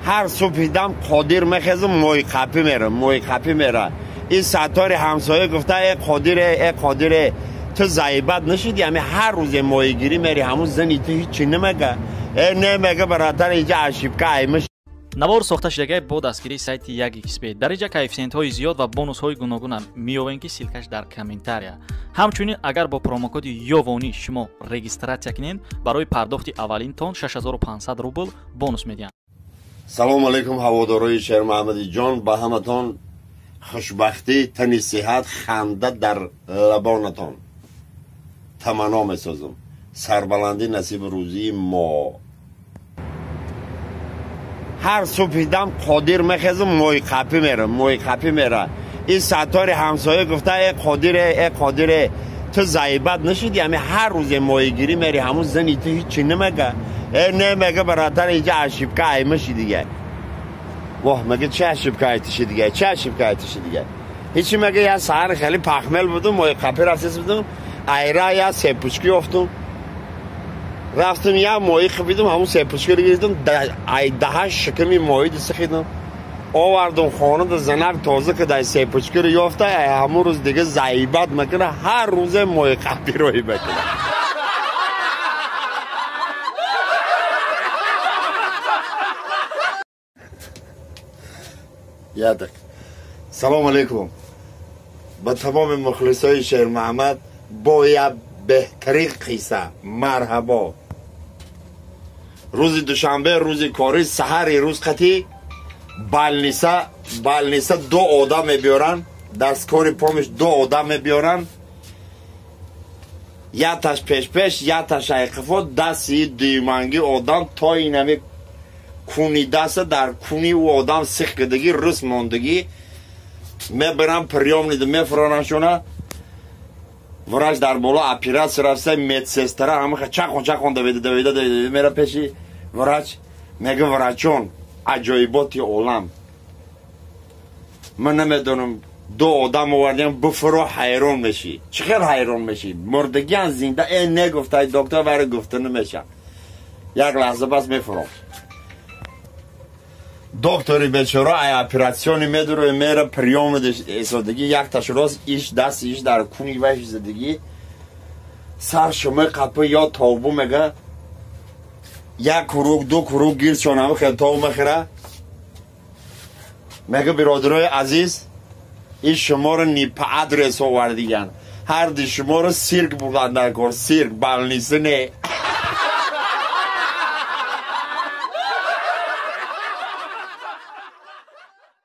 Ҳар субҳи дам Қодир мехезам, моҳи қапӣ мерам, моҳи қапӣ мера. Ин Саттори ҳамсоя гуфта: э Қодире, э Қодире, ту заибат нашидӣ? Ҳами ҳар рӯзе моҳигирӣ мери, ҳамун зани ту ҳичи намега. Э не, мега, бародар, инҷа ошибка аймаш. Навор сохта шудагай бо дастгирии сайти 1xb. Дар инҷа коэффисиентҳои зиёд ва бонусҳои гуногуна меёвем, ки ссылкаш дар комментария. Ҳамчунин агар бо промокоди Ёвонӣ шумо регистратсия кунед, барои пардохти аввалинтон 6500 рубл бонус медиҳанд. Салому алайкум, ҳаводорои Шермаҳмади ҷон, ба ҳаматон хушбахтӣ, тани сиҳат, ханда дар лабонатон таманно месозам. Сарбаландӣ, насибу рӯзии мо. Ҳар субҳи дам Қодир мехезам, моҳи қапӣ мерам, моҳи қапӣ мера. Ин Саттори ҳамсоя гуфта: э Қодире, э Қодире, ту заибат нашидӣ? Ҳами ҳар рӯзе моҳигирӣ мери, ҳамун зани ту ҳичи намега. Э не, мега, бародар, инҷа ошибка аймаши дига. Воҳ, мега, чӣ ошибка айтиши дига, чӣ ошибка айтиши дига? Ҳичи, мега, я саҳар хеле пахмел будум, моҳи қапӣ рафтис будум, айра я сепучки ёфтум. Рафтам, я моҳӣ хибидум, ҳамун сепучкиро гирифтам, ай даҳа шиками моҳӣ дисихидам. Овардум хона, да занак тоза ки дай сепучкиро ёфта, ай ҳамун рӯз дига заибат мекуна, ҳар рӯзе моҳи қапӣ роҳӣ мекуна. Ядак. Салом алейкум. Ба тамоми мухлисои Шермаҳмад бо як беҳтарин қисса марҳабо. Рӯзи душанбе, рӯзи корӣ, саҳари рӯз қатӣ больница ду одам мебиёранд, дар скорый помощь ду одам мебиёранд. Якташ пешпеш, якташ айқифо, дасти дуюманги одам то инами куни даста дар куни ӯ одам сих кардагӣ, рус мондагӣ. Мебарам приёмнида, мефуронашона. Врач дар боло оператсия рафта, медсестра ҳамаха чахон чахон давида давида давида мера пеши врач, мега: врачон, аҷоиботи олам, ман намедонам, ду одам овардем, буфуро, ҳайрон мешӣ. Чӣ хел ҳайрон мешӣ? Мурдагиан зинда. Э не, гуфтай доктор, вари гуфта намеша. Як лаҳза бас мефуром. Доктори бечора ай оператсиони медуро, мера приём эсодагӣ, якташ рост иш даст иш дар куни вай задагӣ, сар шума қапы ё тобу, мега, як курук, ду курук гирчонам хел тов мехӯра. Мега: биродарои азиз, ин шуморо не по адрес овардиган, ҳарди шуморо сирк бурдан дар кор, сирк, больница не.